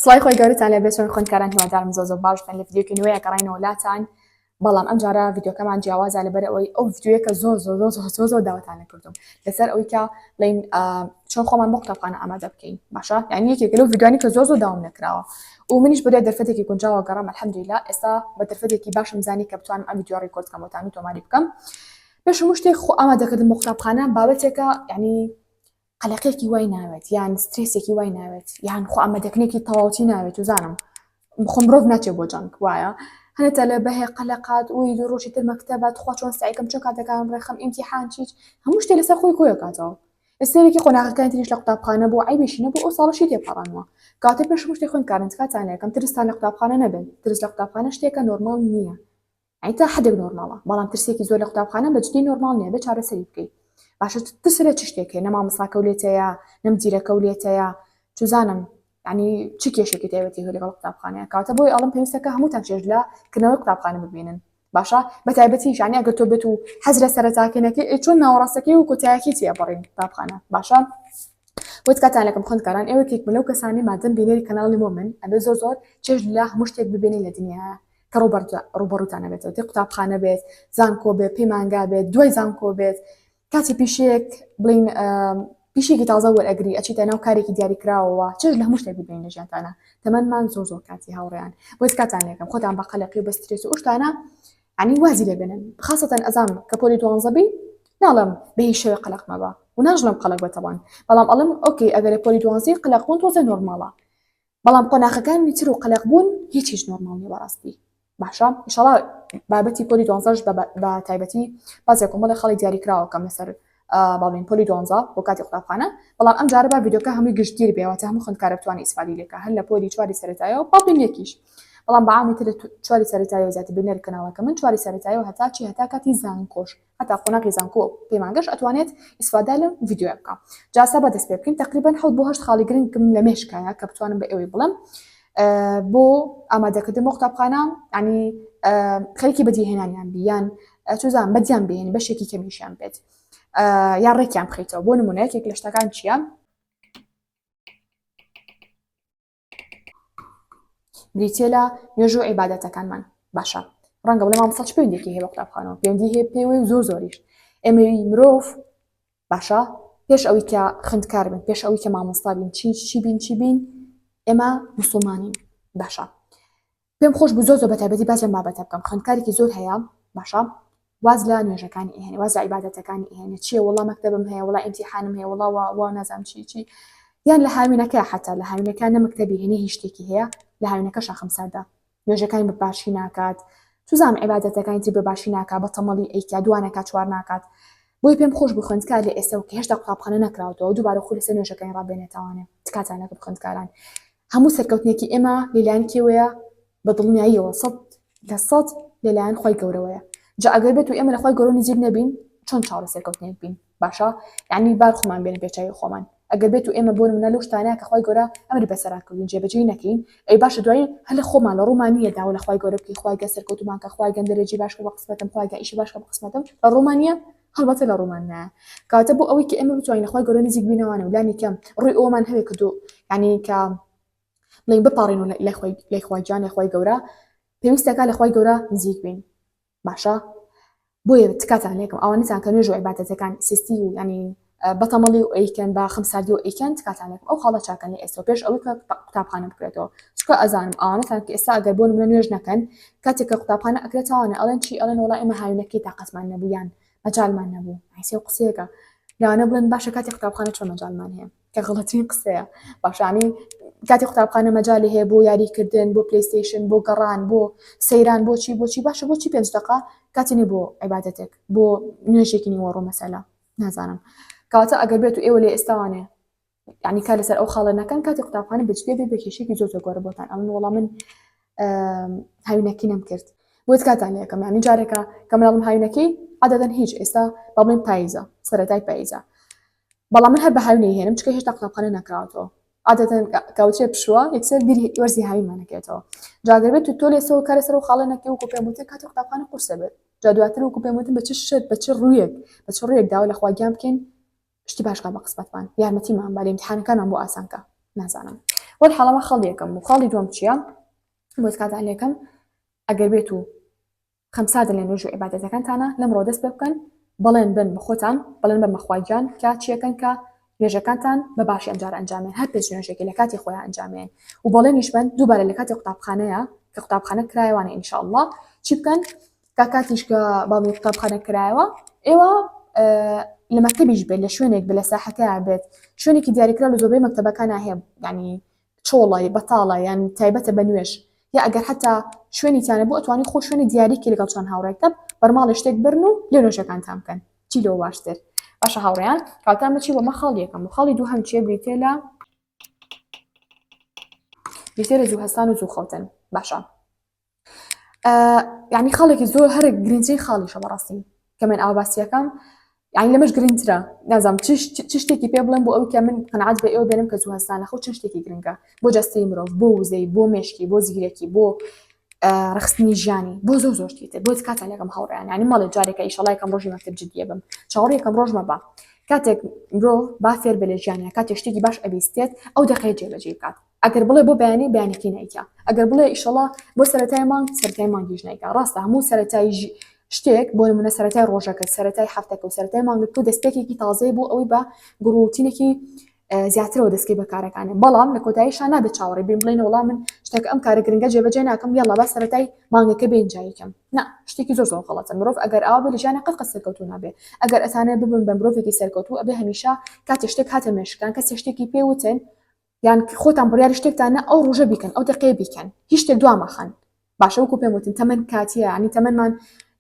سڵاوی خۆی گەورەتان لێ بێت چۆن خوێندکاران هیوادارم زۆر زۆر باش بن لە ڤیدیۆکی نوێ گەڕاینەوە لاتان بەڵام ئەم جارە ڤیدیۆکەمان جیاوازە لەبەر ئەوەی ئەو ڤیدیۆیە کە زۆر زۆر زۆر زۆر زۆر زۆر داواتان لێکردم لەسەر ئەوەی کە بڵین چۆن خۆمان بۆ قوتابخانە ئامادە بکەین باشە یعنی یەکێکە لەو ڤیدیۆانی کە زۆر زۆر داوام نەکراوە و منیش بەدوای دەرفەتێکی گونجاوە گەڕام الحمدلله ئێستا بە دەرفەتێکی باشم زانی کە بتوانم ئەم ڤیدیۆ record کەم بۆتان و تۆماری بکەم پێش هەموو شتێک خۆ ئامادەکردن بۆ قوتابخانە بابەتێکە یعنی قەلەقێکی وای ناوێت یان سترێسێکی وای ناوێت یان خۆ ئامادەکنێکی تەواوتی ناوێت و زانم خۆ مرۆڤ ناچێت بۆ جەنگ وایە هەنێتە لە بەهێ قەلەقات وی دوو ڕۆژی تر مەکتەبە تخوا چۆن سعیکەم چۆن کاتەکانم ڕێخەم ئیمتیحان چیچ هەموو شتێ لەسەر خۆی کۆیەکاتەوە ئێستێکی قۆناغەکانی تریش لە قوتابخانە بوو عیبیشی نەبوو ئەو ساڵەشی تێپەڕانوە کاتێ پێش هەموو شتێک خوێندکارن تکاتان لێکەم ترستان لە قوتابخانە نەبێت ترس لە قوتابخانە شتێکە نۆرماڵ نییە یانی تا حەدێک نۆرماڵە بەڵام ترسێکی زۆر لە قوتابخانە بە جدی نۆرماڵ نییە بێ چارەسەری بکەی باشە ترس لە چ شتێک هەیە نە مامۆستاکە و لێتەیە نە مدیرەکە و لێتەیە چزانم یعنی چ کێشێکی تایبەتی هەیە لەگەڵ قوتابخانەیە کاتە بۆی ئەڵم پێویستەکە هەمووتان چێژ لە کردنەوەی قوتابخانە ببینن باشە بە تایبەتی ژانی ئەگەر تۆ بێت و حەز لە سەرەتاکەی نەکەی ئەی چۆن ناوەڕاستەکەی و کۆتایەکەی تێپەڕین قوتابخانە باشە بۆ تکاتان لەکەم خوێندکاران ئێوە کێک لەو کەسانی مادەم بینەری کەناڵی مۆمن ئەبێ زۆر زۆر چێژ لە هەموو شتێک ببینین لە دنیا کە ڕووبەڕووتان ئەبێتەوە تێ قوتابخانە بێت زانکۆ بێت پەیمانگا بێت دوای زانکۆ بێت کاتی پیشەیەک بڵین پیشێکی تازە وەرئەگری ئەچیتە ناو کارێکی دیاریکراوەوە چێژ لە هەموو شتێک ببین لە ژیانتانە تەمەنمان زۆر زۆر کاتی هاوڕێیان بۆ تکاتان لێکەم خۆتان بە قەلەقی و بە سترێس و ئەو شتانە ینی وازی لێ بێنن خاصەتەن ئەزانم کە پۆلی دوانزە بی ناڵم بە هیچ شێوەیەک قەلەق مەبە و ناژڵم قەلەق بە تەوان بەڵام ئەڵم okay ئەگەر پۆلی دوانزەی قەلەق بوون تۆزێ نۆرماڵە بەڵام قۆناخەکانی تر و قەلەق بوون هیچ هیچ نۆرماڵ نیە بەڕاستی باشە ئیشەڵا بابەتی پۆلی دوانزەش بە تایبەتی بازێ کۆمەڵی خەڵی دیاریکراوە کەم لەسەر باڵین پۆلی دوانزە بۆ کاتی قوتابخانە بەڵام ئەم جارە با ڤیدیۆکە هەمووی گشتگیر بێ واتە هەموو خوندکارە بتوانێت ئیسفادەی لێکە هەر لە پۆلی چواری سەرەتایەوە باڵین یەکیش بەڵام بە عامی تر لە چواری سەرەتایەوە زیاتر بینەر کەناڵەکە من چواری سەرەتایەوە هەتا چی هەتا کاتی زانکۆش هەتا قۆناغی زانکۆ و پەیمانگەش ئەتوانێت ئیسفادە لەم ڤیدیۆیە بکا جا سا با دەست پێ بکەین تقریبا حەوت بۆ هەشت خاڵی گرنگم لە مێشکایە کە بتوانم بە ئێوەی بڵێم بۆ ئامادەکردن بۆ قوتابخانە ینی خەریکی بەدیهێنانیان بیان چوزان بەدیان بێنی بەشێکی کەمیشیان بێت یان ڕێکیان بخەیتەوە بۆ نمونە یەکێک لە شتەکان چییە؟ بریتیە لە نوێژ و عیبادەتەکانمان باشە ڕەنگە بڵێ مامۆستا چ پەیوەندیەکی هەیە بە قوتابخانەوە پەیوەندی هەیە پێوەی و زۆر زۆریش ئێمەی مرۆڤ باشە پێش ئەوەی کە خوندکار بین پێش ئەوەی کە مامۆستا بین چی چی بین چی بین ئێمە مسلمانین باشە پێم خۆش بوو زۆر زۆر بەتایبەتی باس لەم بابەتە بکەم خوێندکارێکی زۆر هەیە باشە واز لە نوێژەکانی ئەهێنێ واز لە عیبادەتەکانی ئەهێنێ چییە وەڵا مەکتەبم هەیە وەڵا ئیمتیحانم هەیە وەڵا وا وا نازانم چی چی یان لە هاوینەکە حتا لە هاوینەکە نە مەکتەبی هەیە نە هیچ شتێکی هەیە لە هاوینەکە شاخم ساردە نوێژەکانی بە باشی ناکات چوزانم عیبادەتەکانی تری بە باشی ناکات بە تەمەڵی ئەیکا دوا ناکات چوار ناکات بۆیە پێم خۆش بوو خوێندکار لە ئێستا کە هێشتا قوتابخانە نەکراوەتەوە دووبارە خۆی لەسەر نوێژەکانی ڕابێنێتەوانێ تکاتان لەگەڵ خوێندکاران هەموو سەرکەوتنێکی ئێمە لەلایەن کێوەیە؟ بە دڵنیاییەوە 100% لەلایەن خوای گەورەوەیە جا ئەگەر بێت و ئێمە لە خوای گەورە نزیک نەبین چۆن چاوەڕێ سەرکەوتنێک بین باشە یعنی بار خۆمان بێنە پێچوی خۆمان ئەگەر بێت و ئێمە بۆ نمونە لەو شتانە کە خوای گەورە ئەمری بەسەرا کردوین جێبەجێی نەکەین ئەی باشە دوایی هەر لە خۆمان لە ڕوومان نییە داوا لە خوای گەورە بکەین خوای گە سەرکەوتومان کە خوای گەن دەرەجەی باش کە بە قسمەتم خوای گە ئیشی باش کە بە قسمەتم لە ڕوومان نییە هەڵبەتە لە ڕوومان نایە کەواتە بۆ ئەوەی کە ئێمە بتوانین لە خوای گەورە نزیک بینەوانە و لانی کەم ڕووی ئەومان هەبێت کە دوو یعنی کە بڵێین بپاڕین و لای خوای لای خوای گیان لای خوای گەورە پێویستەکە لە خوای گەورە نزیک بین باشە بۆیە تکاتان لێکم ئەوانەتان کە نوێژ و عیبادەتەکان سستی و ینی بەتەمەڵی و ئەیکەن بە خەمساردی و ئەیکەن تکاتان لێکم ئەو خاڵە چاکەن لە ئێستا پێش ئەوەی کە قوتابخانە بکرێتەوە چونکە ئەزانم ئەوانەتان کە ئێستا ئەگەر بۆ نمونە نوێژ نەکەن کاتێک کە قوتابخانە ئەکرێتەوانە ئەڵێن چی ئەڵێن وەڵا ئێمە هاوینەکەی تاقەتمان نەبوو یان مەجالمان نەبوو ئەیسێ و قسەیەکە لەوانە بڵێن باشە کاتی قوتابخانە چۆن مەجالمان هەیە کە غەڵەترین قسەیە باشانی کاتی قوتابخانە مەجالی هەیە بۆ یاریکردن بۆ پلەیستەیشن بۆ گەڕان بۆ سەیران بۆچی بۆچی باشە بۆچی پێنج دقە کاتی نیە بۆ عیبادەتێک بۆ نوێژێکی نیوەڕۆ مەسەلە نازانم کەواتە ئەگەر بێت و ئێوە لێ ئێستاوانێ یعنی کار لەسەر ئەو خاڵە نەکەن کاتی قوتابخانە بەجدێ بێ بە کێشێکی زۆر زۆر گەورە بۆتان ئەڵێن وەڵا من هاوینەکی نەم کرد بۆ تکاتان لێکەم یعنی جارێکە کە مناڵم هاوینەکەی عادەتەن هیچ ئێستا با بڵێین پاییزە سەرەتای پاییزە بەڵام من هەر بە هاوینەی هێنم چکە هێشتا قوتابخانە نەکراوەتەوە عادەتەن کاوترێ پشووە یەکسەر بیری وەرزی هاوینمانەکێتەوە جاگەر بێت و تۆ لێسەوە کارە سەر و خاڵە نەکەی وەکو پێم وتن کاتی قوتابخانە قورسە بێت جا دواتر وەکو پێم وتن بە چ شت بە چ ڕوویەک بە چ ڕوویەک داوا لە خوا گیان بکەین شتی باش کا بە قسمەتمان یارمەتیمان با لە ئیمتیحانەکانمان بۆ ئاسان کا نازانم. بۆ حاڵەمە خاڵی یەکەم و خاڵی دووەم چییە بۆ تکاتان لێکەم ئەگەر بێت و خەمساردن لە نوێژ و عیبادەتەکانتانا لەمڕۆوە دەست پێ بکەن بەڵێن بن بە خۆتان بەڵێن بن بە خوا گیان کە چیەکەن کە نوێژەکانتان بە باشی ئەمجارە ئەنجامێن هەر پێنج نوێژێکی لە کاتی خۆیان ئەنجامێن و بەڵێنیش بن دووبارە لە کاتی قوتابخانەیە کە قوتابخانە کرایەوانە ان شاء الله چی بکەن تا کاتیش کە باڵی قوتابخانە کرایەوە ئێوە لە مەکتەبیش بێت لە شوێنێک بێت لە ساحەکەیا بێت شوێنێکی دیاریکراو لە زۆربەی مەکتەبەکانا هەیە یعنی چۆڵە بەتاڵە یان تایبەتە بە نوێژ یا ئەگەر حتا شوێنی تیانە بۆ ئەتوانی خۆ شوێنی دیاریکی لەگەڵ چەند هاوڕێکتە بەرماڵی شتێک برن و لێ نوێژەکانتان بکەن چی لەوە باشتر باشە هاوڕێیان کەواتە ئەمە چی بۆ مە خاڵی یەکەم و خاڵی دووهەم چیە بریتیە لە بریتیە لە زوو هەستان و زوو خەوتن باشە یعنی خاڵێکی زۆر هەرە گرنگترین خاڵیشە بەڕاستی کە من ئاوا باسیەکەم یعنی لەمەش گرنگترە نازانم چ شتێکی پێ بڵێم بۆ ئەوی کە من قەناعەت بە ئێوە بێنم کە زوو هەستان لە خەو چەند شتێکی گرنگە بۆ جەستەی مرۆڤ بۆ وزەی بۆ مێشکی بۆ زیرەکی بۆ ڕخستنی ژیانی بۆ زۆر زۆر شتی تر بۆ کاتان لەگەم هاوڕێیان یعنی مەڵێ جارێکە ئیشەڵا یەکەم ڕۆژی مەکتەب جدیە بم چاوەڕێ یەکەم ڕۆژ مەبە کاتێک مرۆڤ با فێر بێ لە ژیانیا کاتێک شتێکی باش ئەبیستێت ئەو دەقەیە جێبەجێی بکات ئەگەر بڵێ بۆ بەیانی بەیانەکەی نایکا ئەگەر بڵێ ئیشەڵا بۆ سەرەتای مانگ سەرەتای مانگیش نایکا ڕاستە هەموو سەرەتای شتێک بۆ نمونە سەرەتای ڕۆژەکە سەرەتای هەفتەکە و سەرەتای مانگەکە و دەستپێکێکی تازەیە بۆ ئەوەی بە گوڕوتینێکی زیاترەوە دەستکەی بەکارەکانە بەڵام لە کۆتاییشا نابێت چاوەڕێ بین بڵێن وەڵا من شتێک ئەم کارە گرنگە جێبەجێ ناکەم یاڵا با سەرەتای مانگەکە بێن جایکەم نا شتێکی زۆر زۆر غەڵەتە مرۆڤ ئەگەر ئاوا بێ لە ژیانە قەت قەت سەرکەوتوو نابێ ئەگەر ئەتانێ ببن بە مرۆڤێکی سەرکەوتوو ئەبێ هەمیشە کاتێ شتێک هاتە مێشکتان کەسێ شتێکی پێ وتن یان خۆتان بڕیاری شتێکتان نا ئەو ڕۆژە بیکەن ئەو دەقەیە بیکەن هیچ شتێک دوا مەخەن باشە وەکو پێم وتن تەمەن کاتیە یعنی تەمەنمان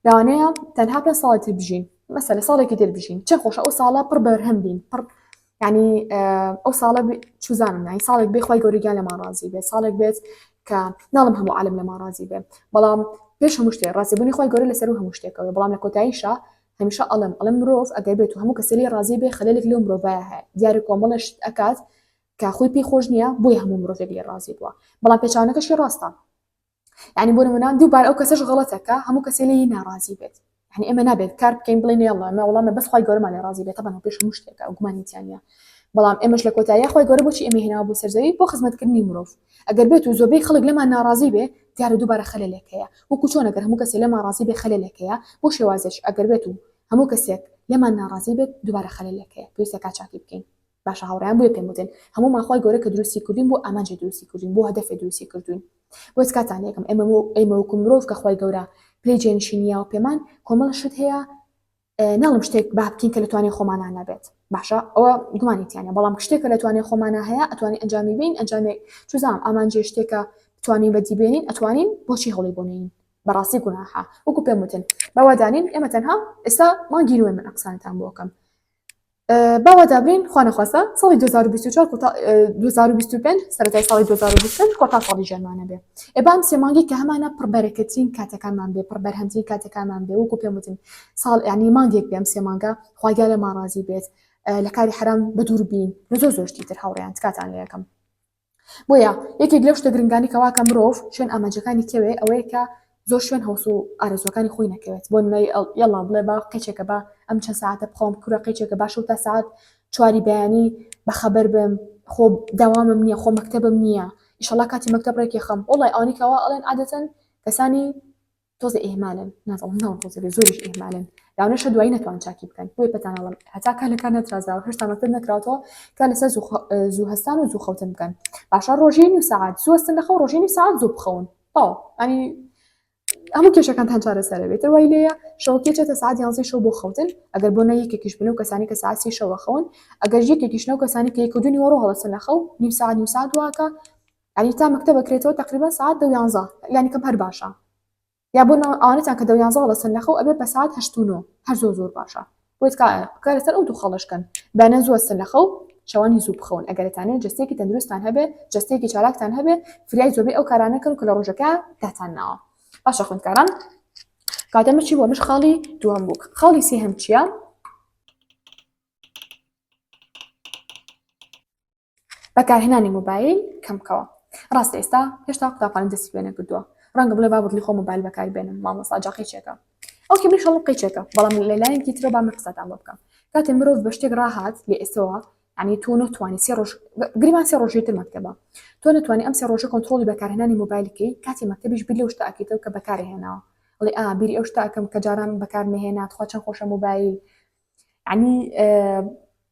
لەوانەیە تەنها پێ ساڵی تر بژین مەسەلە ساڵێکی تر بژین چەند خۆشە ئەو ساڵە پڕ بەرهەم بین پڕ یعنی ئەو ساڵە چوزانم یعنی ساڵێک بێ خوای گەورە گیان لەمان ڕازی بێت ساڵێک بێت کە ناڵم هەموو عالم لەمان ڕازی بێ بەڵام پێش هەموو شتێ ڕازیبوونی خوای گەورە لەسەر هەموو شتێکەوە بەڵام لە کۆتاییشا هەمیشە ئەڵێم ئەڵێم مرۆڤ ئەگەر بێت و هەموو کەسێ لێی ڕازی بێ خەلەلێک لەو مرۆڤایە هەیە دیارە کۆمەڵێ شت ئەکات کە خۆی پێی خۆش نییە بۆیە هەموو مرۆڤێک لێ ڕازی بووە بەڵام پێچەوانەکەشی ڕاستە یعنی بۆ نمونە دووبارە ئەو کەسەش غەڵەتە کە هەموو کەسێ لێی ناڕازی بێت یعنی ئێمە نابێت کار بکەین بڵێین یاڵڵا ئێمە وەڵام بەس خوای گەورەمان لێ ڕازی بێت تەبعەن پێش هەموو شتێکە ئەو گومانی تیا نییە بەڵام ئێمەش لە کۆتاییا خوای گەورە بۆچی ئێمەی هێناوە بۆ سەر زەوی بۆ خزمەتکردنی مرۆڤ ئەگەر بێت و زۆربەی خەڵک لەمان ناڕازی بێ دیارە دووبارە خەلەلێک هەیە وەکو چۆن ئەگەر هەموو کەسێ لێمان ڕازی بێ خەلەلێک هەیە بۆ شێوازێش ئەگەر بێت و هەموو کەسێک لێمان ناڕازی بێت دووبارە خەلەلێک هەیە پێویستە کا چاکی بکەین باشە هاوڕێیان بۆیە پێم وتن هەموومان خوای گەورە کە دروستی کردوین بۆ ئامانجێ دروستی کردوین بۆ هەدەفێ دروستی کردوین بۆیە تکاتان لێکەم ئێمە ئێمە وەکو مرۆڤ کە خوای گەورە پلەی جێنشینی یاوە پێمان کۆمەڵە شت هەیە ناڵم شتێک با بکەین کە لە توانای خۆمانا نەبێت باشە ئەوە گومانی تیانە بەڵام شتێکە لە توانای خۆمانا هەیە ئەتوانی ئەنجامی بین ئەنجامی چوزانم ئامانجێ شتێکە بتوانین بەدی بێنین ئەتوانین بۆچی هەوڵی بۆ نەین بەڕاستی گوناحە وەکو پێم وتن باوا دانین ئێمە تەنها ئێستا مانگی نوێ من ئەقسانتان بۆ ئەکەم با وا دابنێین خوا نەخواستە ساڵی 2024 کۆتا 2025 سەرەتای ساڵی 2025 کۆتا ساڵی ژیانمانە بێ ئێ با ئەم سێ مانگی کە هەمانە پڕ بەرەکەترین کاتەکانمان بێ پڕ بەرهەمترین کاتەکانمان بێ وەکو پێم وتن ساڵ یعنی مانگێک بێ ئەم سێ مانگە خوا گیان لێمان ڕازی بێت لە کاری حەرام بەدوور بین لە زۆر زۆر شتی تر هاوڕێیان تکاتان لێ ئەکەم بۆیە یەکێک لەو شتە گرنگانی کە واکە مرۆڤ شوێن ئامانجەکانی کەوێ ئەوەیە کە زۆر شوێن هەوس و ئارەزوەکانی خۆی نەکەوێت بۆ نمونە یەڵا بڵێ با قیچێکە با ئەم چەند ساعتە بخەوم کورە قیچێکە با شەو تا ساعت چواری بەیانی بەخەبەر بم خۆ دەوامم نییە خۆ مەکتەبم نییە ئیشەڵا کاتی مەکتەب ڕێکی خەم وەڵای ئەوانی کەوا ئەڵێن عادەتەن کەسانی تۆزێ ئیهمالن نازانم ناڵم تۆزێ بێ زۆریش ئیهمالن لەوانەشە دوایی نەتوان چاکی بکەن بۆیە پێتان ئەڵێم هەتا کار لە کار نەترازاوە هێشتا مەکتەب نەکراوەتەوە کار لەسەر زوو هەستان و زوو خەوتن بکەن باشە ڕۆژی نیو سەعات زوو هەستن لە خەو ڕۆژی نیو سەعات زوو بخەون تەواو ینی هەموو کێشەکانتان چارەسەرە بێتر وای لێیە شەوەکێ چێتە سەعات یانزەی شەو بۆ خەوتن ئەگەر بۆ نە یەکێکیش بن و کەسانی کە سەعات سێ شەوە خەون ئەگەر یەکێکیش نەو کەسانی کە یەک و دوو نیوەڕۆ هەڵەسن لە خەو نیو سەعات نیو سەعات واکە یانی تا مەکتەب ئەکرێتەوە تەقریبەن سەعات دە و یانزە لانی کەم هەر باشە یا بۆ ئەوانەتان کە دە و یانزە هەڵەسن لە خەو ئەبێ بە سەعات هەشت و نۆ هەر زۆر زۆر باشە بۆیە تکایە کار لەسەر ئەو دوو خاڵەش کەن بەیانیان زوو هەستن لە خەو شەوانی زوو بخەون ئەگەر ئەتانەوێت جەستەیەکی تەندروستتان هەبێ جەستەیەکی چالاکتان هەبێ فریای زۆربەی ئەو کارانە کەن کە لە ڕۆژەکە داتان ناوە باشە خوێندکاران کاتە ئەمە چی بوو ئەمەش خاڵی دووەم بوو خاڵی سێهەم چییە؟ بەکارهێنانی مۆبایل کەم بکەوە. ڕاستە ئێستا هێشتا قوتابخانە دەستی پێ نەکردووە ڕەنگە بڵێ با بەدڵی خۆم مۆبایل بەکار بێنم مامۆستا جا قیچێکە ئەو کێ منیش هەڵم قیچێکە بەڵام لە لایەنێکی ترەوە با من قسەتان بۆ بکەم کاتێ مرۆڤ بە شتێک ڕاهات لە ئێستەوە. یعنی تۆ نەتوانی سێ ڕۆژ گریمان سێ ڕۆژی تر مەکتەبە تۆ نەتوانی ئەم سێ ڕۆژە کۆنترۆڵی بەکارهێنانی مۆبایل کەی کاتی مەکتەبیش بیر لەو شتە ئەکەیتەوە کە بەکارێ هێناوە ئەڵێ ئا بیری ئەو شتە ئەکەم کە جاران بەکار نەهێنا تخوا چەند خۆشە مۆبایل یعنی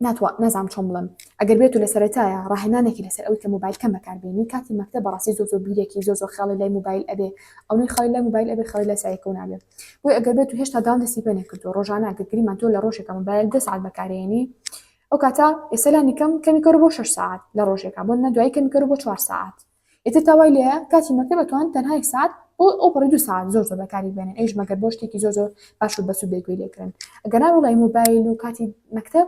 ناتوە نازانم چۆن بڵێم ئەگەر بێت و لە سەرەتایە ڕاهێنانێکی لەسەر ئەوەی کە مۆبایل کەم بەکاربێنی کاتی مەکتەب بەڕاستی زۆر زۆر بیرێکی زۆر زۆر خیاڵی لای مۆبایل ئەبێ ئەونەی خیاڵی لای مۆبایل ئەبێ خیاڵی لای سایەکەو نابێ بۆیە ئەگەر بێت و هێشتا داوام دەستی پێ نەکردووە ڕۆژانە ئەگەر گریمان تۆ لە ڕۆژێکا مۆبایل دە سەعات بەکارێنی ئەو کاتە ئێستا لانی کەم کەمی کەرو بۆ شەش سەعات لە ڕۆژێکا بۆ نە دوایی کەمی کەرو بۆ چوار سەعات ئیتر تا وای لێیە کاتی مەکتەب ئەتوان تەنها یەک سەعات بۆ ئەوپەڕی دوو سەعات زۆر زۆر بەکاری بێنن ئەویش مەگەر بۆ شتێکی زۆر زۆر باش و بەسوود بێ گوێی لێکردن ئەگەر نا وەڵای مۆبایل و کاتی مەکتەب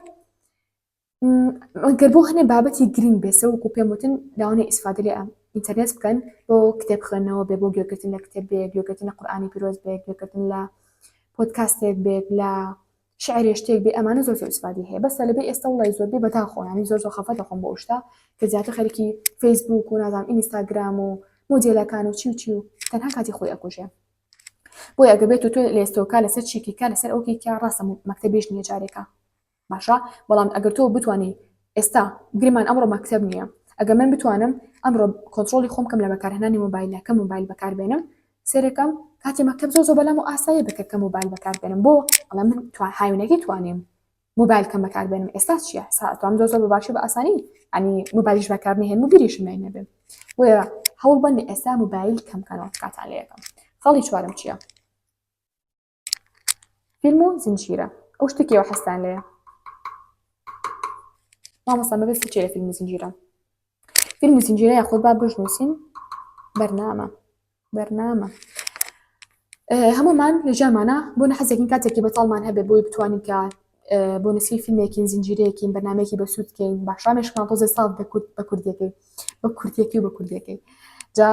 گەر بۆ هەنێ بابەتی گرنگ بێ سە وەکو پێم وتن لەوانەیە ئیسفادە لێ ئینتەرنێت بکەن بۆ کتێب خوێندنەوە بێ بۆ گوێگرتن لە کتێب بێ گوێگرتن لە قورئانی پیرۆز بێ گوێگرتن لە پۆدکاستێک بێت لە شعرێ شتێک بێ ئەمانە زۆر زۆر ئیسفادەی هەیە بەس تەلەبەی ئێستا وڵی زۆر بێ بەداخۆ یانی زۆر زۆر خەفەت دەخۆم بۆ ئەو شتە کە زیاتر خەریکی فەیسبوک و نازانم ئینستاگرام و مۆدێلەکان و چی و چی و تەنها کاتی خۆی ئەکوژێ بۆیە ئەگەر بێت و تۆ لە ئێستۆکا لەسەر چیکی کا لەسەر ئەوکەی کە ڕاستە مەکتەبیش نییە جارێکە باشە بەڵام ئەگەر تۆ بتانی ئێستا گریمان ئەمڕۆ مەکتەب نییە ئەگەر من بتوانم ئەمڕۆ کۆنترۆڵی خۆم کەم لە بەکارهێنانی مۆبایلە کە مۆبایل بەکاربێنم سێرەکەم کاتی مەکتەب زۆر زۆر بەلام و ئاساییە بکە کە مۆبایل بەکاربێنم بۆ ئەڵێ من هاوینەکەی توانیم مۆبایل کەم بەکاربێنم ئێستا چییە ساعتوام زۆر زۆر بە باشی بە ئاسانی ئەنی مۆبایلیش بەکار نهێنم و بیریشم لای نەبێ بۆیە هەوڵ بەن لە ئێستا مۆبایل کەم کەنەوە کاتان لێ یەکەم خاڵی چوارم چییە فیلم و زنجیرە ئەو شتێکیەوە حەستان لێیە مامۆستا مەبەستی چیە لە فیلم و زنجیرە فیلم و زنجیرە یاخود با بژنووسین بەرنامە بەرنامە هەمومان لە ژیانمانە بۆ نە حەزێکین کاتێکی بەتاڵمان هەبێ بۆی بتوانین کە بۆ نسی فیلمێکین زنجیرەیەکین بەرنمێکی بەسوودکەین باشا مێشکمان تۆزێ ساڵ بە کوردیەکەی بە کوردیەکەی و بە کوردیەکەی جا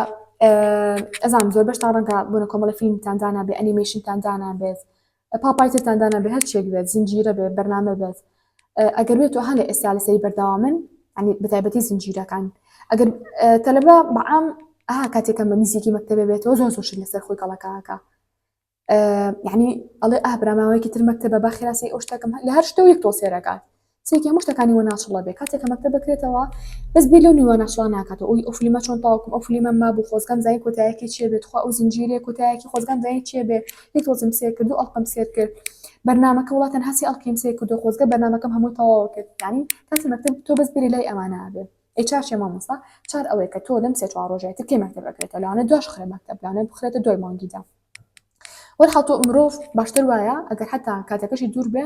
ئەزانم زۆر بەشتان ڕەنگە بۆنە کۆمەڵە فیلمتان دانا بێ ئەنیمەیشنتان دانا بێت پاپایتتان دانا بێ هەر چێک بێت زنجیرە بێ بەرنامە بێت ئەگەر بێت و هەلە ئێستا لەسەری بەردەوامن ینی بەتایبەتی زنجیرەکان ئەگەر تەلەبە بەعام ئەها کاتێکە بە نزیکی مەکتەبێ بێتەوە زۆر زۆر شت لەسەر خۆی کەڵەکەکە یعنی ئەڵێ ئاه برا ماوەیەکی تر مەکتەبە با خێرا سەیری ئەو شتەکەم لە هەر شتەوە یەک تۆ سێرەکات سێکی هەموو شتەکانی وە ناچڵە بێ کاتێک کە مەکتەب بکرێتەوە بەس بیر لەو نیوە ناچڵە ناکاتەوە ئەوی ئەو فلیمە چۆن تاوکم ئەو فلیمە مابوو خۆزگەم زانی کۆتایەکی چیە بێت خوا ئەو زنجیرەیە کۆتایەکی خۆزگەم زانی چیە بێ یەک تۆزم سێر کرد و ئەڵقەم سێر کرد بەرنامەکە وڵا تەنها سێ ئەڵقەیم سێر کردو خۆزگە بەرنامەکەم هەموو تەواو کرد یعنی کاتی مەکتەب تۆ بەس بیری لای ئەمانە ئەبێ ئەی چار چیە مامۆستا چار ئەوەیە کە تۆ لەم سێ چوار ڕۆژەیە تر کەی مەکتەب ئەکرێتەوە لەوانەیە دواش خرێ مەکتەب لەوانەیە بخرێتە دوای مانگی دا وەرحاڵ تۆ مرۆڤ باشتر وایە ئەگەر حتا کاتەکەشی دوور بێ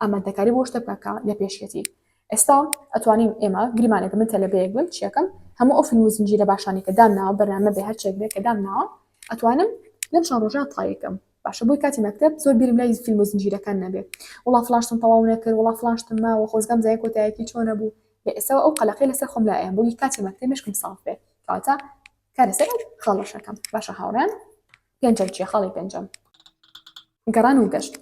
ئامادەکاری بۆ شتە بکە کە لە پێشیەتی ئێستا ئەتوانین ئێمە گریمانەکە من تەلەبەیەک بم چیەکەم هەموو ئەو فیلم و زنجیرە باشانی کە دامناوە بەرنامە بێ هەرچێک بێ کە دامناوە ئەتوانم لەم چەند ڕۆژە تایکەم باشە بۆی کاتی مەکتەب زۆر بیرم لای فیلم و زنجیرەکان نەبێ وڵا فڵان شتم تەواو نەکرد وڵا فڵان شتم ماوە خۆزگەم زای کۆتایەکی چۆنە بوو لە ئێستاوە ئەو قەلەقەی لەسەر خۆم لایەم بۆی کاتی مەکتەب مێشکم ساف بێ کەواتە کار لەسەر ئەو خاڵەشەکەم باشە هاوڕێیان پێنجەم چیە خاڵی پێنجەم گەڕان و گەشت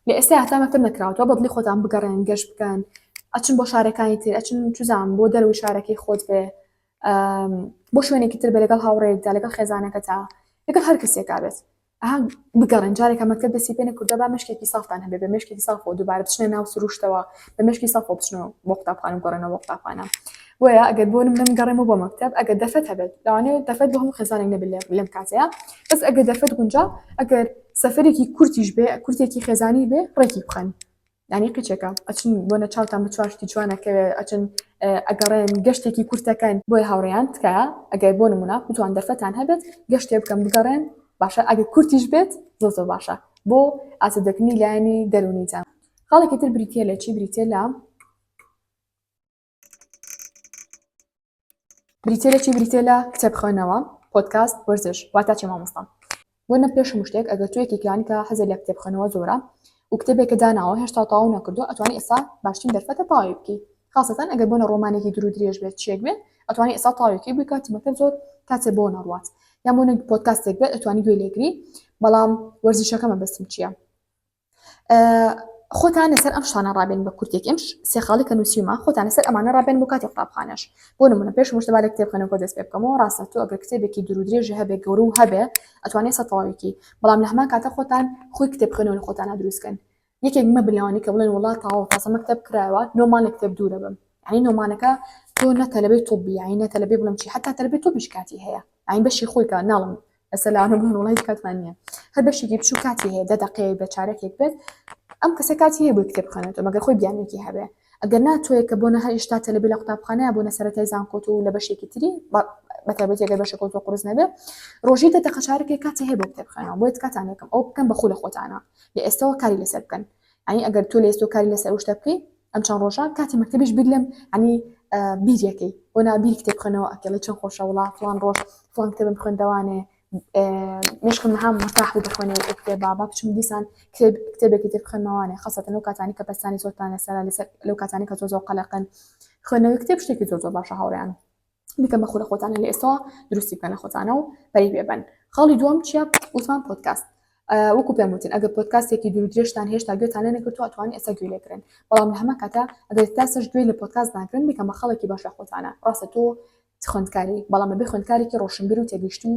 لە ئێستا هەتا مەکتەب نەکراوەتەوە بەدڵی خۆتان بگەڕێن گەشت بکەن ئەچن بۆ شارەکانی تر ئەچن چزان بۆ دەروی شارەکەی خۆت بێ بۆ شوێنێکی تر بێ لەگەڵ هاوڕێیەکدا لەگەڵ خێزانەکەتا لەگەڵ هەر کەسێکا بێت ئەها بگەڕێن جارێکە مەکتەب دەستی پێ نەکردووە با مێشکێکی سافتان هەبێ بە مێشکێکی سافەوە دووبارە بچنە ناو سروشتەوە بە مێشکی سافەوە بچنەوە بۆ قوتابخانە و گەڕێنەوە بۆ قوتابخانە بۆیە ئەگەر بۆ من گەڕێمەوە بۆ مەکتەب ئەگەر دەرفەت هەبێت لەوانەیە دەرفەت بۆ هەموو خێزانێک نەبێت لەم کاتەیە بەس ئەگەر دەرفەت گونجا ئەگەر سەفەرێکی کورتیش بێ کورتێکی خێزانی بێ ڕێکی بخەن یانی قیچێکە ئەچن بۆنە چاوتان بە چوار شتی جوان ئەکەوێ ئەچن ئەگەڕێن گەشتێکی کورتەکەن بۆیە هاوڕێیان تکایە ئەگەر بۆ نمونە بتوان دەرفەتان هەبێت گەشتێ بکەن بگەڕێن باشە ئەگەر کورتیش بێت زۆر زۆر باشە بۆ ئاسوودەکردنی لایەنی دەروونیتان خاڵێکی تر بریتییە لە چی بریتییە لە بریتیە لە چی بریتیە لە کتێب خوێندنەوە پۆدکاست وەرزش واتا چی مامۆستا بۆ نە پێش هەموو شتێک ئەگەر تۆ یەکێکیان کە حەزت لە کتێب خوێندنەوە زۆرە و کتێبێکە داناوە هێشتا تەواو نەکردووە ئەتوانی ئێستا باشترین دەرفەتە تەواوی بکەی خاصەتەن ئەگەر بۆنە ڕۆمانێکی دوور و درێژ بێت چیەک بێت ئەتوانی ئێستا تەواوی بکەی بۆی کاتی مەکتەب زۆر کاتێ بۆ نەڕوات یان بۆنە پۆدکاستێک بێت ئەتوانی گوێ لێگری بەڵام وەرزشەکە مەبەستم چییە خۆتان لەسەر ئەم شتانە ڕابێن بە کورتێک ئەم سێ خاڵی کە نووسیومە خۆتان لەسەر ئەمانە ڕابێن بۆ کاتی قوتابخانەش بۆ نمونە پێش هەموو شتە با لە کتێب خوێندنەوە دەست پێ بکەمەوە ڕاستە تۆ ئەگەر کتێبێکی دوور و درێژی هەبێ گەورە و هەبێ ئەتوانێ سە تەواویکی بەڵام لە هەمان کاتە خۆتان خۆی کتێب خوێندنەوە لە خۆتانە دروست کەن یەکێک مەبن لەوانەی کە بڵێن وڵا تەواو تازە مەکتەب کرایەوە نۆ مانگ لە کتێب دوورە بم. یعنی نۆمانەکە تۆ نە تەلەبەی طبی یعنی نە تەلەبەی بڵێم چی حتا تەلەبەی طبیش کاتی هەیە یعنی بەشی خۆی کە ناڵم ئەسە لەوانە بڵێن وڵای هیچ کاتمان نییە هەر بەشێکی بچوو کاتی هەیە دە دەقەیەک بێت چارەکێک بێت ئەم کەسە کاتی هەیە بۆی کتێب بخوێنێتەوە مەگەر خۆی بیانوێکی هەبێ ئەگەر نا تۆیە کە بۆنە هەر هێشتا تەلەبی لە قوتابخانەیە بۆنە سەرەتای زانکۆت و لە بەشێکی تری بە تایبەتی ئەگەر بەشەکە زۆر قورس نەبێ ڕۆژی دە دەقە چارەکێک کاتی هەیە بۆ کتێب خوێنەوە بۆیە تکاتان یەکەم ئەو بکەن بە خو لە خۆتانە لە ئێستەوە کاری لەسەر بکەن یعنی ئەگەر تۆ لە ئێستۆ کاری لەسەر ئەو شتە بکەی ئەم چەند ڕۆژە کاتی مەکتەبیش بیر لەم ینی بیرەکەی بۆ نابیر کتێب خوێنەوە ئەکەڵی چەند خۆشە وڵا فڵان ڕۆژ فڵان کتێبم خوێندەوانێ مێشکم نها مرتاح بوو بخوێنەوە ئەو کتێبە با بچم دیسان کتێبێکی تر بخوێنمەوانێ خاصەتەن لەو کاتانی کە پەستانی زۆرتان لەسەرە لەسەر لەو کاتانی کە زۆر زۆر قەلەقن خوێندنەوەی کتێب شتێکی زۆر زۆر باشە هاوڕێیان بیکەن بە خولە خۆتانە لە ئێستاوە دروستی بکەن لە خۆتانە و پەری پێبەن خاڵی دووەم چییە وتمان پۆدکاست وەکو پێم وتن ئەگەر پۆدکاستێکی دوور درێژتان هێشتا گوێتان لێ نەکردووە ئەتوانن ئێستا گوێ لێگرن بەڵام لە هەمان کاتە ئەگەر تا سەش گوێ لە پۆدکاست ناگرن بیکەن بە خاڵێکی باش لە خۆتانە ڕاستە تۆ خوێندکاری بەڵام بەبێ خوێندکارێکی ڕۆشنبیر و تێگەیشتوو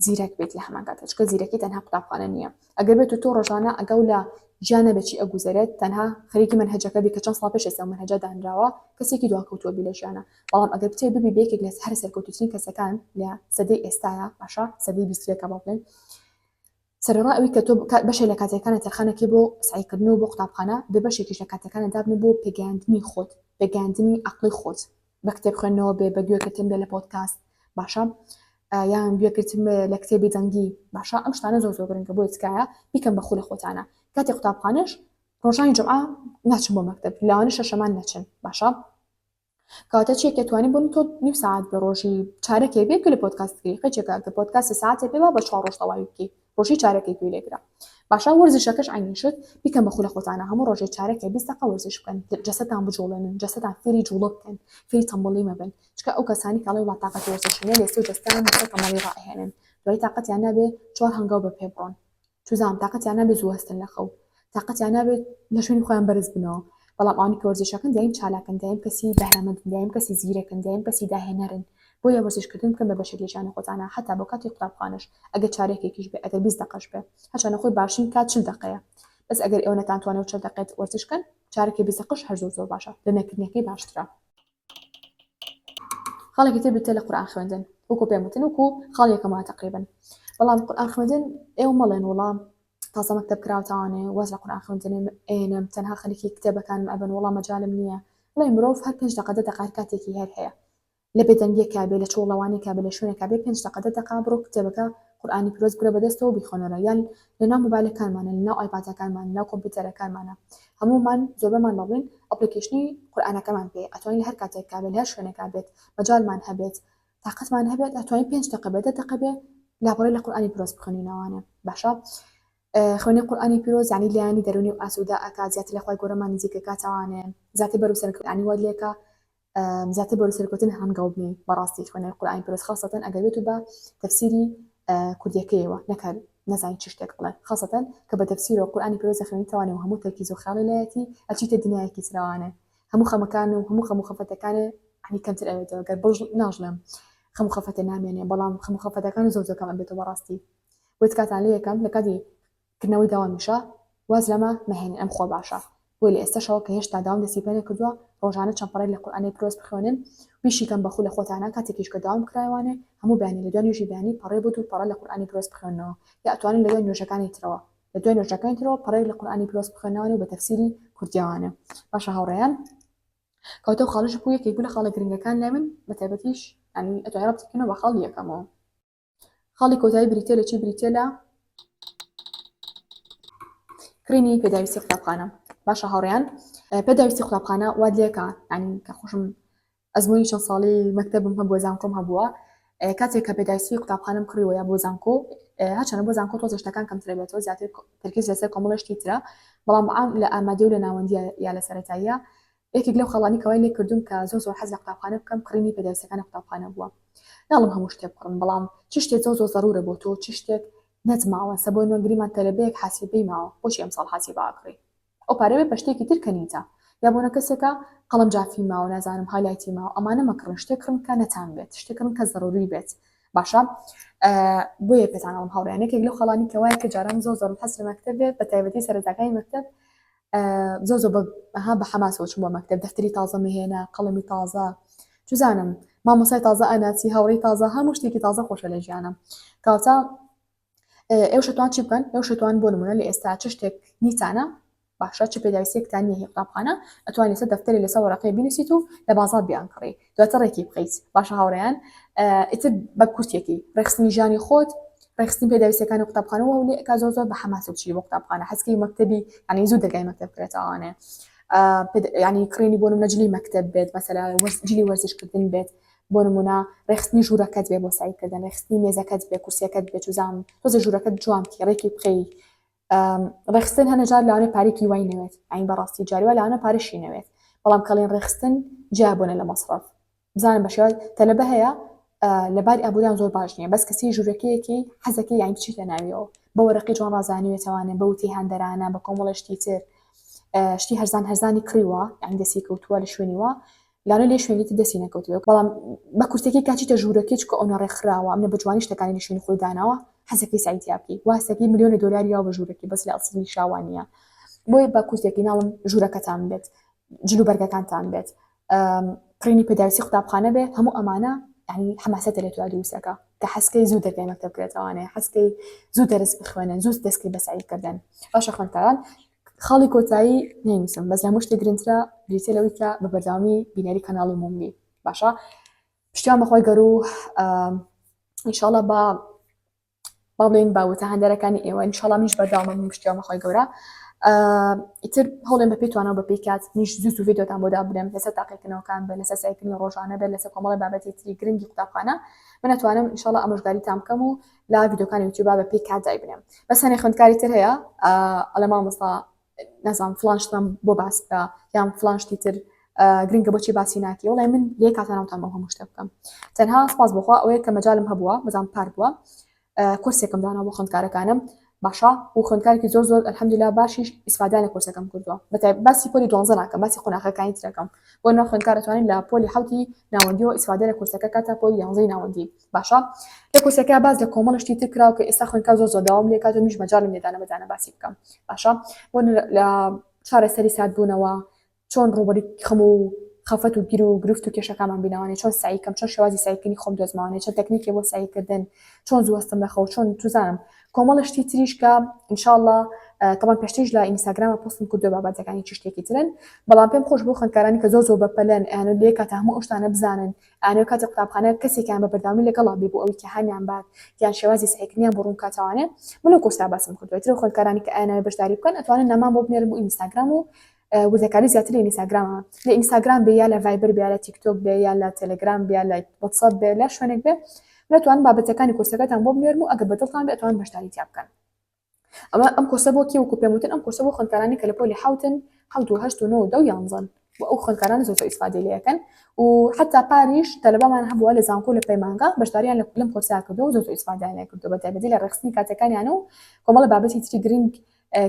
زیرەک بیت لە هەمان کاتە چونکە زیرەکی تەنها قوتابخانە نییە ئەگەر بێت و تۆ ڕۆژانە ئەگەو لە ژیان نەبێت چی ئەگوزەرێت تەنها خەریکی مەنهەجەکە بی کە چەند ساڵ پێش ئێستا مەنهەجە دانراوە کەسێکی دواکەوتووە بی لە ژیانە بەڵام ئەگەر بتەوێت ببی بە یەکێک لە هەرە سەرکەوتووترین کەسەکان لە سەدەی ئێستایا باشە سەدەی بیستویەکە با بڵێین سەرەڕای ئەوەی کە تۆ بەشێک لە کاتەکانت تەرخانەکەی بۆ سەعیکردن و بۆ قوتابخانە، بێ بەشێکیش لە کاتەکانت دابنێ بۆ پێگەیاندنی خۆت، پێگەیاندنی عەقڵی خۆت، بە کتێب خوێندنەوە بێ، بە گوێگرتن بێ لە پۆدکاست، باشە یان گوێگرتن بێ لە کتێبی دەنگی، باشە ئەم شتانە زۆر زۆر گرنگە بۆیە تکایە بیکەن بە خولە خۆتانە. کاتی قوتابخانەش ڕۆژانی جومعە ناچن بۆ مەکتەب، لەوانەشە شەشەمان نەچن، باشە؟ کەواتە چیە کە توانی بۆن تۆ نیو ساعت بە ڕۆژی چارەکێ بێ گوێ لە پۆدکاست بگری قەیچێکە کە پۆدکاستی ساعتێ بێ با بە چوار ڕۆژ تەواوی بکەی ڕۆژی چارەکێ گوێ لێگرە باشە وەرزشەکەش عەینی شت بیکەن بە خولە خۆتانە هەموو ڕۆژێ چارەکێ 20 دەقە وەرزش بکەن جەسەتان بجوڵێنن جەسەتان فێری جوڵە بکەن فێری تەمبەڵی مەبن چونکە ئەو کەسانی کە ئەڵێ وڵا تاقەتی وەرزشی نیە لێسێ و جەستەیان لەسەر تەمبەڵی ڕائەهێنن دوای تاقەتیان نابێ چوار هەنگاو بە پێ بڕۆن چوزانم تاقەتیان نابێت زوو هەستن لە خەو تاقەتیان نابێت لە شوێنی خۆیان بەرز بنەوە بەڵام ئەوانی کە وەرزشەکەن دایم چالاکن دایم کەسی بەهرەمەندن دایم کەسی زیرەکن دایم کەسی داهێنەرن بۆیە وەرزشکردن بکەن بە بەشێک لە ژیانی خۆتانە حەتا بۆ کاتی قوتابخانەش ئەگەر چارەکێکیش بێ ئەگەر 20 دەقەش بێ هەرچەندە خۆی باشترین کات 40 دەقەیە بەس ئەگەر ئێوە نەتانتوانی 40 دەقێت وەرزش کەن چارەکێ 20 دەقەش هەر زۆر زۆر باشە لە نەکردنەکەی باشترە. خاڵێکی تر بریتیە لە قورئان خوێندن وەکو پێم وتن وەکو خاڵ یەکەم وایە تەقریبەن بەڵام قورئان خوێندن ئێوە مەڵێن وەڵا تازە مەکتەب کراوتانێ واز لە قورئان خوێندنم ئێنم تەنها خەریکی کتێبەکانم ئەبن وەڵا مەجالم نییە بڵێ مرۆڤ هەر پێنج دەقە دە دەقە هەر کاتێکی هەر هەیە لە بێدەنگیەکا بێ لە چۆڵەوانێکا بێ لە شوێنێکا بێ پێنج دەقە دە دەقە بڕۆ کتێبەکە قورئانی پیرۆز بگرە بەدەستەوە و بیخوێنەرە یان لەناو مۆبایلەکانمانە لەناو ئایپادەکانمان لەناو کۆمپیوتەرەکانمانە هەموومان زۆربەمان با بڵێین application ی قورئانەکەمان پێیە ئەتوانین لە هەر کاتێکا بێت لە هەر شوێنێکا بێت مەجالمان هەبێت تاقەتمان هەبێت ئەتوانین پێنج دەقە بێت دە دەقە بێ لاپەڕەی لە قورئانی پیرۆز بخوێنینەوانێ باشە خوێنی قورئانی پیرۆز یعنی لایەنی دەروونی و ئاسوودە ئەکات زیاتر لە خوای گەورەمان نزیک ئەکاتەوانێ زیاتر بەرەو سەرکەوتنی وات لێکا زیاتر بەرەو سەرکەوتن هەنگاو بنێی بەڕاستی خوێنەری قورئانی پیرۆز خاصەتەن ئەگەر بێت و بە تەفسیری کوردیەکەیەوە نەکە نەزانی چ شتێک بڵێ خاصەتەن کە بە تەفسیرەوە قورئانی پیرۆز دەخوێنیتەوانێ و هەموو تەرکیز و خەیاڵی لایەتی ئەچیتە دنیایەکی ترەوانێ هەموو خەمەکان و هەموو خەم و خەفەتەکانێ عنی کەمتر ئەوێتەوە گەر بڵ ناژڵێم خەم و خەفەتێ نامێنێ بەڵام خەم و خەفەتەکان زۆر زۆر کەم ئەبێتەوە بەڕاستی بۆیە تکاتان لێ یەکەم لە کاتی کردنەوەی دەوامیشە واز لەمە مەهێنن ئەم خوە باشە بۆیە لە ئێستەشەوە کە هێشتا دەوام دەستی پێ نەکردووە ڕۆژانە چەند پەڕەیەک لە قورئانی پیرۆز بخوێنن بیشیکەن بە خولە خۆتانە کاتێکیش کە دەوام کرایوانێ هەموو بەیانی لە دوای نوێژی بەیانی پەڕەی بۆ دوو پەڕە لە قورئانی پیرۆز بخوێننەوە یا ئەتوانن لە دوای نوێژەکانی ترەوە لە دوای نوێژەکانی ترەوە پەڕەیەک لە قورئانی پیرۆز بخوێننەوانێ و بە تەفسیری کوردیەوانێ باشە هاوڕێیان کەواتە ئەو خاڵەش بوو یەکێک بوو لە خاڵە گرنگەکان لای من بە تایبەتیش یانی ئەتوانین ڕەبتی بکەینەوە بە خاڵی یەکەمەوە. خاڵی کۆتایی بریتیە لە چی بریتیە لە کڕینی پێداویستی قوتابخانە باشە هاوڕێیان پێداویستی قوتابخانە وات لێکە ینی کە خۆشم ئەزمموی چەند ساڵی مەکتەبم هەبووە زانکۆم هەبووە کاتێک کە پێداویستی قوتابخانەم کڕیوە یا بۆ زانکۆ هەرچەنە بۆ زانکۆ تۆزە شتەکان کەمترە بێتەوە زیاتر تەرکیز لەسەر کۆمەڵە شتی ترە بەڵام عام لە ئامادە و لە ناوەندیە یا لە سەرەتاییە یەکێک لەو خاڵانەی کە وای لێ کردووم کە زۆر زۆر حەز لە قوتابخانە بکەم کڕینی پێداویستیەکانی قوتابخانە بووە. ناڵێم هەموو شتێک بکڕن بەڵام چ شتێک زۆر زۆر زەرورە بۆ تۆ چ شتێک نەتماوە سە بۆ نمونە گریمان تەلەبەیەک حاسیبەی ماوە بۆچی ئەمساڵ حاسیبە ئەکڕی ئەو پارەی بە شتێکی تر کە نیتە یا بۆنە کەسێکە قەڵەم جافی ماوە نازانم highlight ی ماوە ئەمانە مەکڕن شتێک کڕن کە نەتان بێت شتێک کڕن کە زەروری بێت باشە بۆیە پێتان ئەڵێم هاوڕێیان یەکێک لەو خاڵانی کە وایە کە جاران زۆر زۆرم حەز لە مەکتەب بێت بە تایبەتی سەرەتاکانی مەکتەب. زۆر زۆر ها بە حەماسەوە چووم بۆ مەکتەب دەفتەری تازەم هێنا قەڵەمی تازە چزانم مامۆسای تازە ئەناسی هاوڕێی تازە هەموو شتێکی تازە خۆشە لە ژیانە کەواتە ئێوە شەتوان چی بکەن ئێوە شەتوان بۆ نمونە لە ئێستا چ شتێک نیتانە باشە چ پێداویستیەکتان نییە هی قوتابخانە ئەتوانی لەسەر دەفتەری لەسەر وەرەقەی بنووسیت و لە بازاڕ بیانکڕی دواتر ڕێکی بخەیت باشە هاوڕێیان ئیتر بە کورتێکی ڕێکخستنی ژیانی خۆت ڕێکخستنی پێداویستیەکانی قوتابخانە و لێ ئەکا زۆر زۆر بە حەماس بچی بۆ قوتابخانە حەزکەی مەکتەبی یعنی زوو دەرگای مەکتەب کرێتەوانێ ینی کڕینی بۆ نمونە جلی مەکتەب بێت مەسەلا جلی وەرزشکردن بێت بۆ نمونە ڕێکخستنی ژوورەکەت بێ بۆ سعیکردن ڕێکخستنی مێزەکەت بێ کورسیەکەت بێ چوزام تۆزە ژوورەکەت جوان بکەی ڕێکی بخەی ڕێکخستن هەنە جار لەوانەیە پارێکی وای نەوێت ئەین بەڕاستی جاری وا لەوانە پارەشی نەوێت بەڵام کەڵێن ڕێکخستن جیا بوونە لە مەسرەف بزانم بە شێوە تەلەبە هەیە لە باری ئابووریان زۆر باش نییە بەس کەسی ژوورەکەیەکی حەزەکەی یان بچیتە ناویەوە بە وەرەقی جوان ڕازانیوێتەوانێ بە وتی هاندەرانە بە کۆمەڵە شتی تر شتی هەرزان هەرزانی کڕیوە یان دەستی کەوتووە لە شوێنی وا لانە لێ شوێنی تر دەستی نەکەوتووە بەڵام بە کورتەکەی کاچیتە ژوورەکەی چکە ئەو نەڕێکخراوە ئەمنە بە جوانی شتەکانی لە شوێنی خۆی داناوە حەزەکەی سەعی تیا بکەی واسەکەی ملیۆنە دۆلاری یاوە بە ژوورەکەی بەس لە ئەسڵی شاوا نییە بۆیە بە کورتێکی ناڵم ژوورەکەتان بێت جلوبەرگەکانتان بێت کڕینی پێداویستی قوتابخانە بێ هەموو ئەمانە یعنی حەماسەتە لە تۆ دروستەکە کە حەزکەی زوو دەرگای مەکتەب کرێتەوانێ حەزکەی زوو دەرس بخوێنن زوو دەستکەی بە سەعیکردن باشە خوێندکاران خاڵی کۆتایی نەینوسم بەس لە هەموو شتێک گرنگترە بریتیە لەوەی کە بە بەردەوامی بینەری کەناڵی مۆم بی باشە پشتیوان بەخوای گەرو ئینشاڵڵا با با بڵێین با وتە هەندەرەکانی ئێوە ئینشاڵڵا منیش بەردەوامم پشتیوان بەخوای گەورە ئیتر هەوڵێن بە پێی توانەوە بە پێی کات منیش زوو زوو ڤیدیۆتان بۆ دابنێم لەسەر تاقیکردنەوەکان بێ لەسەر سەعیکردنی ڕۆژانە بێت لەسەر کۆمەڵی بابەتی تری گرنگی قوتابخانە من ئەتوانم ئینشاڵڵا ئامۆژگاریتان بکەم و لە ڤیدیۆکانی یوتیوبا بە پێی کات دایبنێم بەس هەنێ خوێندکاری تر هەیە ئەڵێ مامۆستا نازانم فڵان شتمان بۆ باس بکە یان فڵان شتی تر گرنگە بۆچی باسی ناکەی وڵای من لێ کاتە ناوتان ئەو هەموو شتە بکەم تەنها سپاس بۆخوا ئەوەیە کە مەجالم هەبووە بەزان پار بووە کۆرسێکم دانا بۆ خوێندکارەکانم باشە و خوێندکارێکی زۆر زۆر الحمدلله باشیش ئیسفادەیان لە کۆرسەکەم کردووە بەتای باسی پۆلی دوانزە ناکەم باسی قۆناغەکانی ترەکەم بۆ نە خوێندکار دەتوانێت لە پۆلی حەوتی ناوەندیەوە ئیسفادە لە کۆرسەکە کات تا پۆلی یانزەی ناوەندی باشە لە کۆرسەکە باس لە کۆمەڵە شتی تر کراوە کە ئێستا خوێندکار زۆر زۆر داوام لێ کات و منیش مەجالم نییە دانە بە دانە باسی بکەم باشە بۆ لە چارەسەری ساردبوونەوە چۆن ڕووبەروی خەم و خەفەت و گیر و گرفت و کێشەکانمان بینەوانێ چۆن سەعی کەم چۆن شێوازی سەعیکردنی خۆم دۆزمەوانێ چەند تەکنیکێ بۆ سەعیکردن چۆن زوو هەستم لە خەو چۆن چوزانم کۆمەڵە شتی تریش کە ئینشاءاللە تەبان پێشتریش لە ئینستاگرامە پۆستم کردووە بابەتەکانی چ شتێکی ترن بەڵام پێم خۆش بۆ خوێندکارانی کە زۆر زۆر بەپەلەن ئەیانەوێت لێ کاتە هەموو ئەو شتانە بزانن ئەیانەوێت کاتی قوتابخانە کەسێکیان بە بەردەوامی لەگەڵا بێ بۆ ئەوەی کە هانیان بات یان شێوازی سەعیکردنیان بۆ ڕوون بکاتەوانێ من لەو کۆرسە باسم کردووە ئیتر خوێندکارانی کە ئەیانەوێت بەشداری بکەن ئەتوانن نامەم بۆ بنێرن بۆ ئینستاگرام و وردەکاری زیاتر لە ئینستاگرامە لە ئینستاگرام بێ یا لە ڤایبەر بێ یا لە تیکتۆک بێ یا لە تەلەگرام بێ یا لە واتساپ بێ لە شوێنێک بێ من ئەتوانم بابەتەکانی کۆرسەکەتان بۆ بنێرم و ئەگەر بەدڵتان بێ ئەتوانن بەشداری تیا بکەن ئەمە ئەم کۆرسە بۆ کێ وەکو پێم وتن ئەم کۆرسە بۆ خوێندکارانی کە لە پۆلی حەوتن حەوت و هەشت و نۆ و دە و یانزەن و ئەو خوێندکارانە زۆر زۆر ئیسفادەی لێ ئەکەن و حتا پاریش تەلەبەمان هەبووە لە زانکۆ لە پەیمانگا بەشداریان لە لەم کۆرسە کردووە و زۆر زۆر ئیسفادەیان لێ کردووە بە تایبەتی لە ڕێکخستنی کاتەکانیان و کۆمەڵە بابەتی تری گرنگ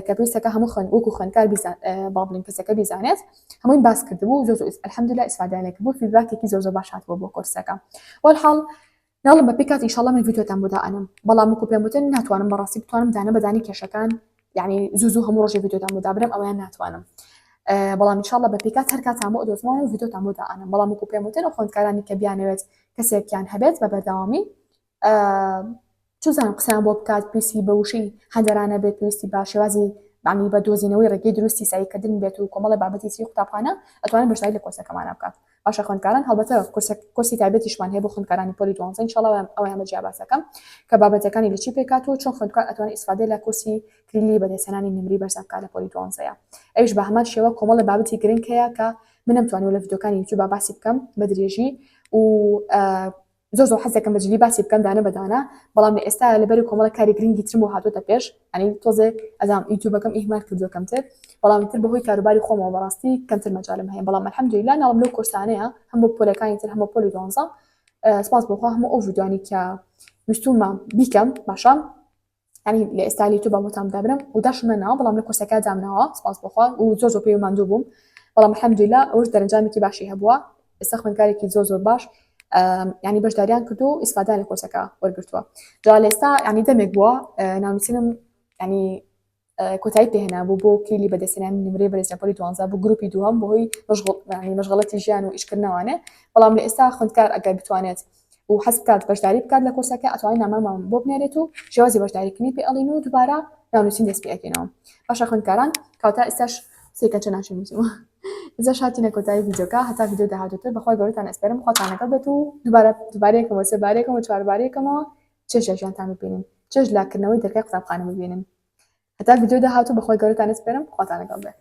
کە پێویستەکە هەموو خوێن وەکو خوێندکار بیزان با بڵێین کەسەکە بیزانێت هەمووی باس کردبوو زۆر زۆر الحمدلله ئیسفادەیان لێ کردبوو feedback ێکی زۆر زۆر باش هاتبوو بۆ کۆرسەکە والحاڵ ناڵم بە پێی کات ئینشاڵڵا من ڤیدیۆتان بۆ دائەنێم بەڵام وەکو پێم وتن ناتوانم بەڕاستی بتوانم دانە بە دانی کێشەکان یعنی زوو زوو هەموو ڕۆژێ ڤیدیۆتان بۆ دابنێم ئەویان ناتوانم بەڵام ئینشاڵڵا بە پێی کات هەر کاتان بۆ ئەدۆزمەوە و ڤیدیۆتان بۆ دائەنێم بەڵام وەکو پێم وتن ئەو خوێندکارانی کە بیانەوێت کەسێکیان هەبێت بە بەردەوامی چوزانم قسەیان بۆ بکات پێویستی بە وشەی هەندەرانە بێت پێویستی بە شێوازی یانی بە دۆزینەوەی ڕێگەی دروستی سەعیکردن بێت و کۆمەڵە بابەتی تری قوتابخانە ئەتوانن بەشداری لە کۆرسەکەمانە بکات باشە خوێندکاران هەڵبەتە کۆرسی تایبەتیشمان هەیە بۆ خوێندکارانی پۆلی دوانزە ئینشاڵڵا ئەویان بە جیا باسەکەم کە بابەتەکانی لە چی پێکهاتووە چۆن خوێندکار ئەتوانێت ئیسفادە لە کۆرسی کلیلی بەدەستهێنانی نمرەی بەرز بکات لە پۆلی دوانزەیە ئەویش بە هەمان شێوە کۆمەڵە بابەتی گرنگ هەیە کە من نەمتوانیوە لە ڤیدیۆکانی یوتیوبا باسی بکەم بە درێژی و زۆر زۆر حەز دەکەم بە جدی باسی بکەم دانە بە دانە بەڵام لە ئێستا لەبەری کۆمەڵە کاری گرنگی ترم بۆ هاتۆتە پێش یانی تۆزێ ئەزام یوتیوبەکەم ئیهمال کردووە کەمتر بەڵام تر بەهۆی کاروباری خۆمەوە بەڕاستی کەمتر مەجالم هەیە بەڵام الحمدلله ناڵم لەو کۆرسانەیە هەم بۆ پۆلەکانی تر هەم بۆ پۆلی دوانزە سپاس بۆ خوا هەموو ئەو ڤیدیۆانی کە ویستومە بیکەم باشە یانی لە ئێستا لە یوتیوب بۆتان دابنم و داشم نەناوە بەڵام لە کۆرسەکە دامناوە سپاس بۆخوا و زۆر زۆر پێی ماندوو بووم بەڵام الحمدلله ئەوش دەرەنجامێکی باشی هەبووە ئێستا خوێندکارێکی زۆر زۆر باش ینی بەشداریان کردو و ئیسفادەیان لە کۆرسەکە وەرگرتووە جا لە ئێستا ینی دەمێک بووە ناونووسینم ینی. کۆتایی پێهێنابوو بۆ کلیلی بەدەستهێنانی نمرەی بەرز لە پۆلی دوانزە بۆ گروپی دووەم بەهۆی مەشغوڵ یانی مەشغەڵەتی ژیان و ئیشکردنەوانێ بەڵام لە ئێستا خوندکار ئەگەر بتوانێت و حەز بکات بەشداری بکات لە کۆرسەکە ئەتوانێت نامەمان بۆ بنێرێت و شێوازی بەشداریکردنی پێ ئەڵین و دووبارە ناونووسین دەست پێ ئەکەینەوە باشە خوندکاران کەواتە ئێستاش سێکە چە ناچێ نووسیمەوە ئێستاش هاتینە کۆتایی ڤیدیۆکە هەتا ڤیدیۆ داهاتووتر بەخوای گەورەتان ئەسپێرم خواتان لەگەڵ بێت و دووبارە دووبارەیەکەمەوە سێبارەیەکەمەوە چواربارەیەکەمەوە چێژ لە ژیانتان ببینن چێژ لە کردنەوەی دەرگای قوتابخانە ببینن هەتا ڤیدیۆ داهاتوو بەخوای گەورەتان ئەسپێرم خواتان لەگەڵ بێت.